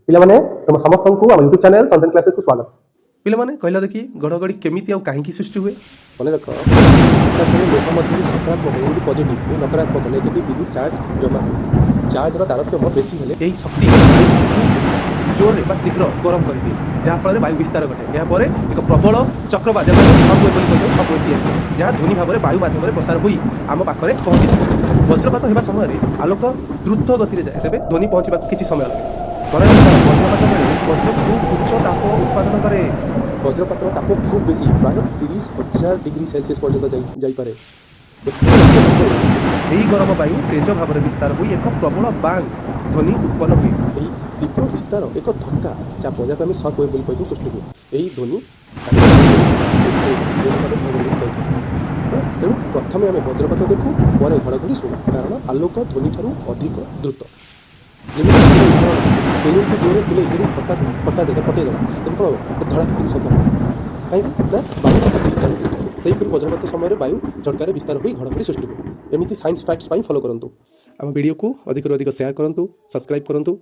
ପିଲାମାନେ, ତୁମ ସମସ୍ତଙ୍କୁ ଆମ ୟୁଟ୍ୟୁବ୍ ଚ୍ୟାନେଲ୍ ସନସାଇନ୍ କ୍ଲାସେସ୍କୁ ସ୍ୱାଗତ। ପିଲାମାନେ, କହିଲ ଦେଖି, ଘଡ଼ଘଡ଼ି କେମିତି ଆଉ କାହିଁକି ସୃଷ୍ଟି ହୁଏ? ମନେ ରଖ, ଆକାଶରେ ମେଘ ମଧ୍ୟରେ ସକାରାତ୍ମକ, ଯେମିତି ପଜିଟିଭ୍ ଓ ନକାରାତ୍ମକ, ନେଗେଟିଭ୍ ବିଦ୍ୟୁତ ଚାର୍ଜ ଜମା ହୁଏ। ଚାର୍ଜର ତାରତମ୍ୟ ବେଶୀ ହେଲେ ଏହି ଶକ୍ତି ବାୟୁକୁ ଖୁବ୍ ଜୋରରେ ବା ଶୀଘ୍ର ଗରମ କରିଦିଏ, ଯାହାଫଳରେ ବାୟୁ ବିସ୍ତାର ଘଟେ। ଏହାପରେ ଏକ ପ୍ରବଳ ଚକ୍ରବାତ, ଯାହାକୁ ଆମେ ସକ୍ ୱେଭ୍ ବୋଲି କହିଥାଉ, ସକ୍ ୱେଭ୍ ତିଆରି ହୁଏ, ଯାହା ଧ୍ୱନି ଭାବରେ ବାୟୁ ମାଧ୍ୟମରେ ପ୍ରସାର ହୋଇ ଆମ ପାଖରେ ପହଞ୍ଚିଥାଏ। ବଜ୍ରପାତ ହେବା ସମୟରେ ଆଲୋକ ଦ୍ରୁତ ଗତିରେ ଯାଏ, ତେବେ ଧ୍ୱନି ପହଞ୍ଚିବାକୁ କିଛି ସମୟ ଲାଗେ। ମନେ ରଖିଥାଅ, ବଜ୍ରପାତ ବେଳେ ବଜ୍ର ଖୁବ୍ ଉଚ୍ଚ ତାପ ଉତ୍ପାଦନ କରେ। ବଜ୍ରପାତର ତାପ ଖୁବ୍ ବେଶୀ, ପ୍ରାୟ 30,000 ଡିଗ୍ରୀ ସେଲସିୟସ୍ ପର୍ଯ୍ୟନ୍ତ ଯାଇପାରେ। ଏତେ ଉଚ୍ଚ ତାପରେ ଏହି ଗରମ ବାୟୁ ତେଜ ଭାବରେ ବିସ୍ତାର ହୋଇ ଏକ ପ୍ରବଳ ବାଙ୍ଗ ଧ୍ୱନି ଉତ୍ପନ୍ନ ହୁଏ। ଏହି ତୀବ୍ର ବିସ୍ତାର ଏକ ଧକ୍କା ଚାପ, ଯାହାକୁ ଆମେ ସକ୍ ୱେଭ୍ ବୋଲି କହିଥାଉ, ସୃଷ୍ଟି ହୁଏ। ଏହି ଧ୍ୱନି ଘଡ଼ଘଡ଼ି ବୋଲି କହିଥାଉ। ତେଣୁ ପ୍ରଥମେ ଆମେ ବଜ୍ରପାତ ଦେଖୁ, ପରେ ଘଡ଼ଘଡ଼ି ଶୁଣୁ, କାରଣ ଆଲୋକ ଧ୍ୱନିଠାରୁ ଅଧିକ ଦ୍ରୁତ। ଯେମିତି ଉଦାହରଣ, ବେଲୁନକୁ ଜୋରରେ ଫୁଲେଇ ଯଦି ହଠାତ୍ ଫଟା ଯାଏ, ଫଟେଇ ଦେବା, ତେବେ କ'ଣ ହେବ? ଧଡ଼ାକ କରି ଶବ୍ଦ ହେବ। କାହିଁକି ନା ବାୟୁ ହଠାତ୍ ବିସ୍ତାର ହୁଏ। ସେହିପରି ବଜ୍ରପାତ ସମୟରେ ବାୟୁ ଝଟକାରେ ବିସ୍ତାର ହୋଇ ଘଡ଼ଘଡ଼ି ସୃଷ୍ଟି ହୁଏ। ଏମିତି ସାଇନ୍ସ ଫ୍ୟାକ୍ଟସ୍ ପାଇଁ ଫଲୋ କରନ୍ତୁ। ଆମ ଭିଡ଼ିଓକୁ ଅଧିକରୁ ଅଧିକ ସେୟାର କରନ୍ତୁ, ସବସ୍କ୍ରାଇବ୍ କରନ୍ତୁ।